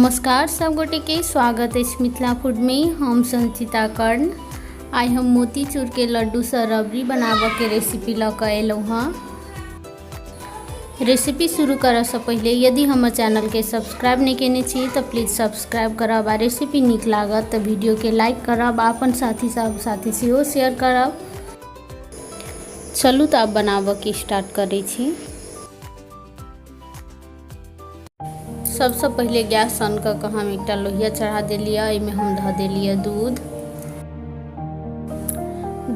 नमस्कार सब गोटे के स्वागत अछि मिथिला फूड में। हम संचिता कर्ण। आइ हम मोतीचूर के लड्डू से रबड़ी बनाबऽ के रेसिपी लऽ कऽ एलहुँ हँ। रेसिपी शुरू करऽ से पहिले यदि हमर चैनल के सब्सक्राइब नहि केने छी तऽ प्लीज सब्सक्राइब करब आ रेसिपी नीक लागत तऽ वीडियो के लाइक करब आ अपन साथी सब साथे सेहो शेयर करब। चलू तऽ आब बनाबऽ के स्टार्ट करै छी। सबसँ पहिले गैस ऑन कऽ कऽ हम एकटा लोहिया चढ़ा देलियै। एहिमे हम धऽ देलियै दूध।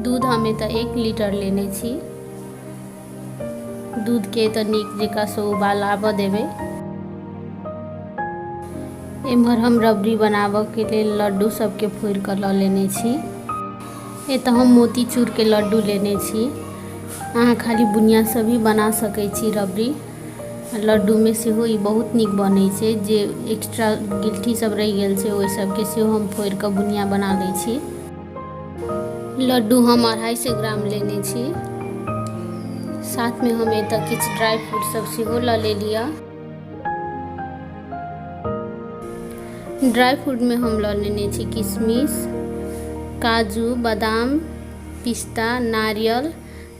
दूध हम एतऽ 1 लीटर लेने छी। दूधके एतऽ नीक जकाँसँ उबाल आबऽ देबै। एम्हर हम रबड़ी बनाबऽके लेल लड्डू सबके फोड़ि कऽ लऽ लेने छी। एतऽ हम मोतीचूरके लड्डू लेने छी। अहाँ खाली बुनियासँ भी बना सकै छी रबड़ी। लड्डूमे सेहो ई बहुत नीक बनै छै। जे एक्स्ट्रा गिलठी सब रहि गेल छै ओहि सबके सेहो हम फोड़ि कऽ बुनिया बना लै छी। लड्डू हम 250 ग्राम लेने छी। साथमे हम एतऽ किछु ड्राई फ्रूट सब सेहो लऽ लेलियै। ड्राई फ्रूटमे हम लऽ लेने छी किशमिश, काजू, बादाम, पिस्ता, नारियल,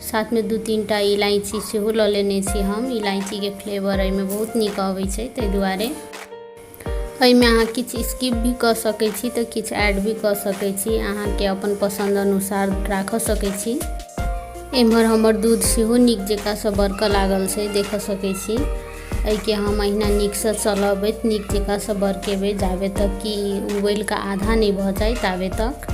साथमे 2-3 टा इलायची सेहो लऽ लेने छी हम। इलायचीके फ्लेवर एहिमे बहुत नीक अबै छै, ताहि दुआरे एहिमे अहाँ किछु स्किप भी कऽ सकै छी तऽ किछु ऐड भी कऽ सकै छी, अहाँके अपन पसन्द अनुसार राखऽ सकै छी। एम्हर हमर दूध सेहो नीक जकाँसँ बरकऽ लागल छै, देखऽ सकै छी। एहिके हम अहिना नीकसँ चलबैत नीक जकाँसँ बरकेबै जाबे तक कि उबलि कऽ आधा नहि भऽ जाय ताबे तक।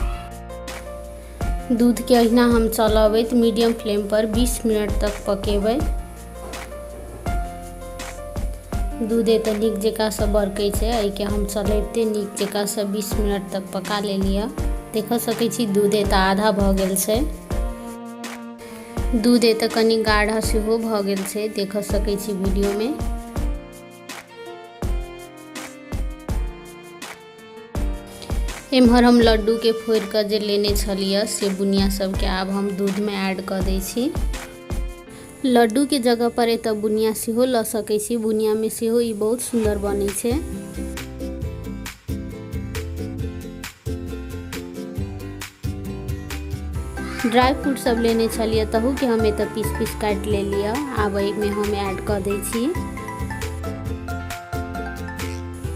दूधके अहिना हम चलबैत मीडियम फ्लेम पर 20 मिनट तक पकेबै। दूध एतऽ नीक जकाँसँ बरकै छै। एहिके हम चलबिते नीक जकाँसँ 20 मिनट तक पका लेलियै। देख सकै छी दूध एतऽ आधा भऽ गेल छै। दूध एतऽ कनि गाढ़ा सेहो भऽ गेल छै, देख सकै छी वीडियोमे। एम्हर हम लड्डूके फोड़ि कऽ जे लेने छलियै से बुनिया सबके आब हम दूधमे ऐड कऽ दै छी। लड्डूके जगह पर एतऽ बुनिया सेहो लऽ सकै छी। बुनियामे सेहो ई बहुत सुन्दर बनै छै। ड्राई फ्रूट सब लेने छलियै तहूके हम एतऽ पीस पीस काटि लेलियै। आब एहिमे हम ऐड कऽ दै छी।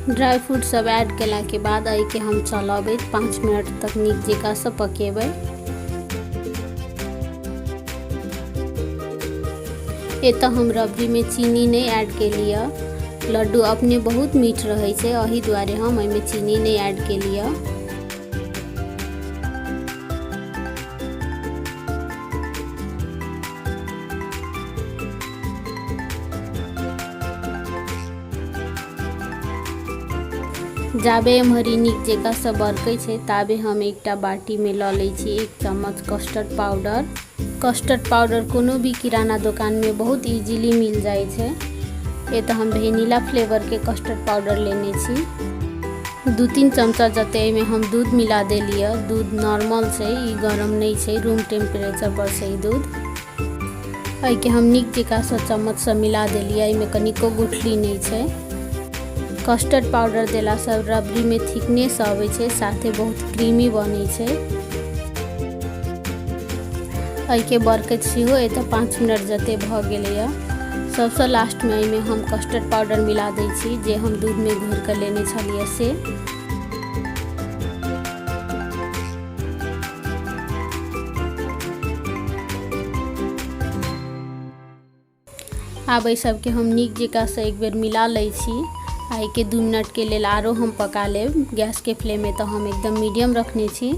ड्राई फ्रूट सब ऐड केलाके बाद एहिके हम चलबैत 5 मिनट तक नीक जकाँसँ पकेबै। एतऽ हम रबड़ीमे चीनी नहि ऐड केलियै। लड्डू अपने बहुत मीठ रहै छै, एहि दुआरे हम एहिमे चीनी नहि ऐड केलियै। जाबे एम्हर ई नीक जकाँसँ बरकै छै ताबे हम एकटा बाटीमे लऽ लै छी 1 चम्मच कस्टर्ड पाउडर। कस्टर्ड पाउडर कोनो भी किराना दोकानमे बहुत इजीली मिल जाइ छै। एतऽ हम वेनिला फ्लेवरके कस्टर्ड पाउडर लेने छी। 2-3 चमचा जते एहिमे हम दूध मिला देलियै। दूध नॉर्मल छै, ई गरम नहि छै, रूम टेम्परेचर पर छै ई दूध। एहिके हम नीक जकाँसँ चम्मचसँ मिला देलियै। एहिमे कनिको गुठली नहि छै। कस्टर्ड पाउडर देलासँ रबड़ीमे थिकनेस अबै छै, साथे बहुत क्रीमी बनै छै। एहिके बरकैत सेहो एतऽ 5 मिनट जते भऽ गेलैए। सबसँ लास्टमे एहिमे हम कस्टर्ड पाउडर मिला दै छी जे हम दूधमे घोरि कऽ लेने छलियै से। आब एहि सबके हम नीक जकाँसँ एक बेर मिला लै छी आ एहिके 2 मिनटके लेल आरो हम पका लेब। गैसके फ्लेम एतऽ हम एकदम मीडियम रखने छी।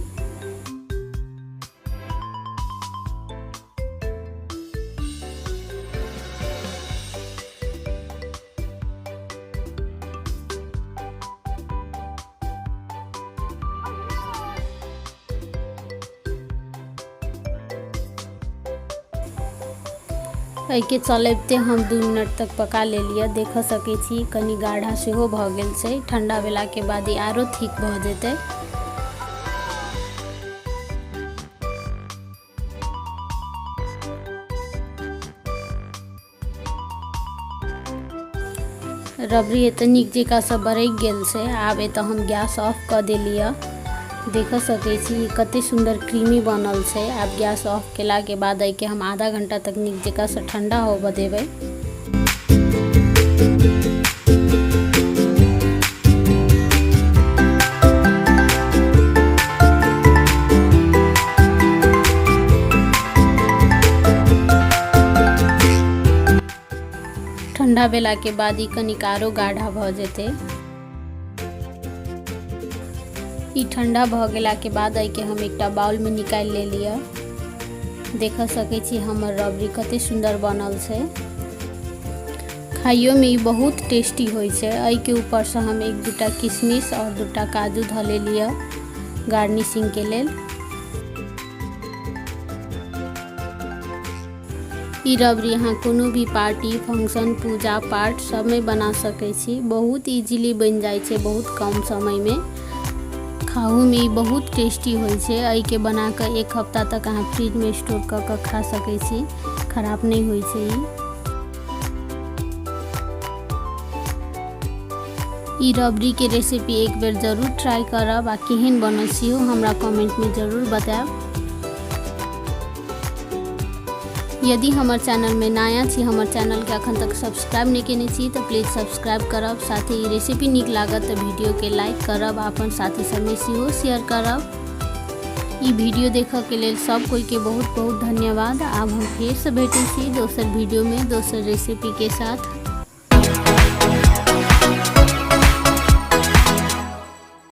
एहिके चलबिते हम 2 मिनट तक पका लेलियै। देख सकै छी कनि गाढ़ा सेहो भऽ गेल छै। ठंडा भेलाके बाद ई आरो थिक भऽ जेतै। रबड़ी एतऽ नीक जकाँसँ बरकि गेल छै। आब एतऽ हम गैस ऑफ कऽ देलियै। देख सकै छी, कते सुन्दर क्रीमी बनल छै। आब गैस ऑफ केलाके बाद एहिके हम आधा घंटा तक नीक जकाँसँ ठंडा होबऽ देबै। ठंडा भेलाके बाद ई कनिक आरो गाढ़ा भऽ जेतै। ई ठंडा भऽ गेलाके बाद एहिके हम एकटा बाउलमे निकालि लेलियै। देख सकै छी, हमर रबड़ी कते सुन्दर बनल छै। खाइयोमे ई बहुत टेस्टी होइ छै। एहिके ऊपरसँ हम एक दूटा किशमिश आओर दूटा काजू धऽ लेलियै गार्निशिंगके लेल। ई रबड़ी अहाँ कोनो भी पार्टी, फंक्शन, पूजा पाठ सबमे बना सकै छी। बहुत इजीली बनि जाइ छै बहुत कम समयमे। खाहूमे ई बहुत टेस्टी होइ छै। एहिके बना कऽ एक हफ्ता तक अहाँ फ्रिजमे स्टोर कऽ कऽ खा सकै छी, खराब नहि होइ छै ई। ई रबड़ीके रेसिपी एक बेर जरूर ट्राई करब आ केहन बनल सेहो हमरा कमेंटमे जरूर बतायब। यदि हमर चैनलमे नया छी, हमर चैनलके अखन तक सब्सक्राइब नहि केने छी, तऽ प्लीज सब्सक्राइब करब। साथे ई रेसिपी नीक लागत तऽ वीडियोके लाइक करब आ अपन साथी सबमे सेहो शेयर करब। ई वीडियो देखऽके लेल सब कोइके बहुत बहुत धन्यवाद। आब हम फेरसँ भेटै छी दोसर वीडियोमे दोसर रेसिपीके साथ।